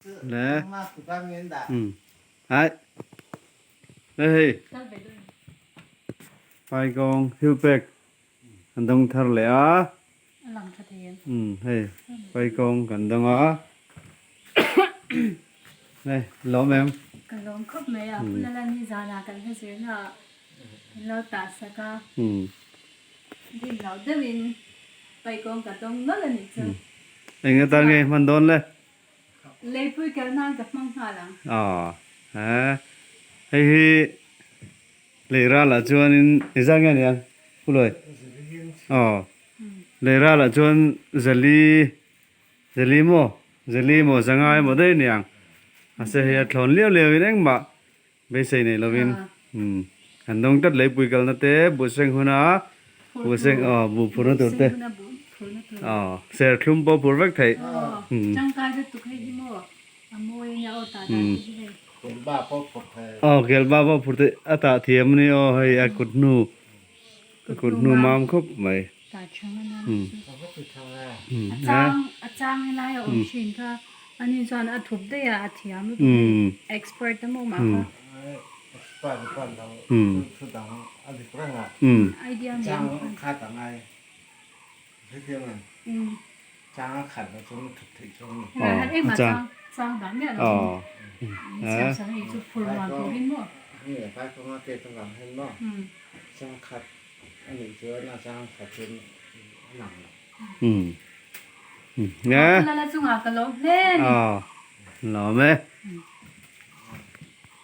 Le. Ai. Le hei. Paikawng thilpek kan dawng thar leh a. Hei paikawng kan dawng a. Hei lawm em? Ka lawm khawp mai a. Pu Lala ni zanah kan hla zirna ah min lo tah sak a. Rin loh deuhin paikawng ka dawng nawlh a nih chu. Eng atan nge hman dawn le? Leipui kal nan ka hmang nghal ang. Aw he hei hi lei ralah chuanin engzat nge aniang Pu Luai? Aw lei ralah chuan zali zali maw zali maw zanga emaw daih aniang mahse hei a thlawn liau liauin engmah beisei nei lovin umm kan dawng tlat leipui kalna te buhseng huna buhseng aw buh phurna tur te aw serthlum pawh phur vek theih umm aw kelba pawh phur theih a tah thiam a ni aw hei a kut hnu a kut hnu mam khawp mai umm Umm. Nge. Aw. Lawm e.